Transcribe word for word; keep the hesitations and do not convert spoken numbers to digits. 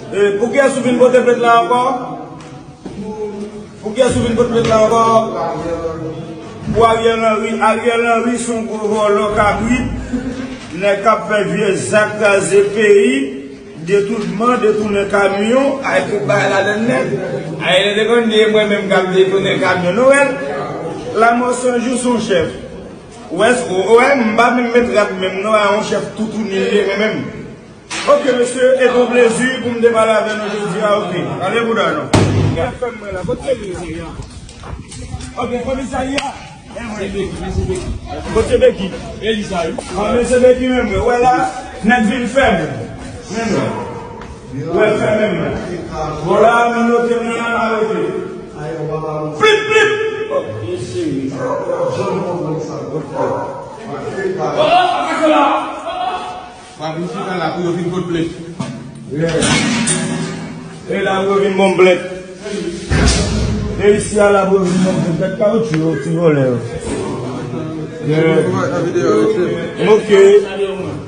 E, pou kiyès ou vin pote plent la ankò? Pou kiyès ou vin pote plent la ankò? Pou Ariel Henry. Ariel Henry se yon gwo vòlò kabrit. Nèg k ap fè vye zak kraze peyi, detounman, detounen kamyon, ay tout bagay ladann nèt. Ay, nèg te konn di e mwen menm k ap detounen kamyon Nwèl. Lanmò San Jou se yon chèf. Ou wè, ou wè, m pa menm met rad menm non, a yon chèf toutouni li ye menm. Ok, mesye, e te yon plezi pou m te pale avè nou jodi a, ok. Ale bouda nou. Fè m mwen la, kote se li, mesye, a? Ok, komisarya. Kote Beki? E li sa, wi. A, mesye Beki menm, wè la, nèg vin fè m. Menm. Wè, fè menm. Bon, la, m note m nan, m arete. Plip, plip! Oh, mesye. Oh, oh, oh, oh. Pa vin chita la pou yo vin pot plent. E la pou yo vin bon plent. E isi a la pou yo vin bon plent. Gad kawoutchou yo, ti vòlè yo. Ok.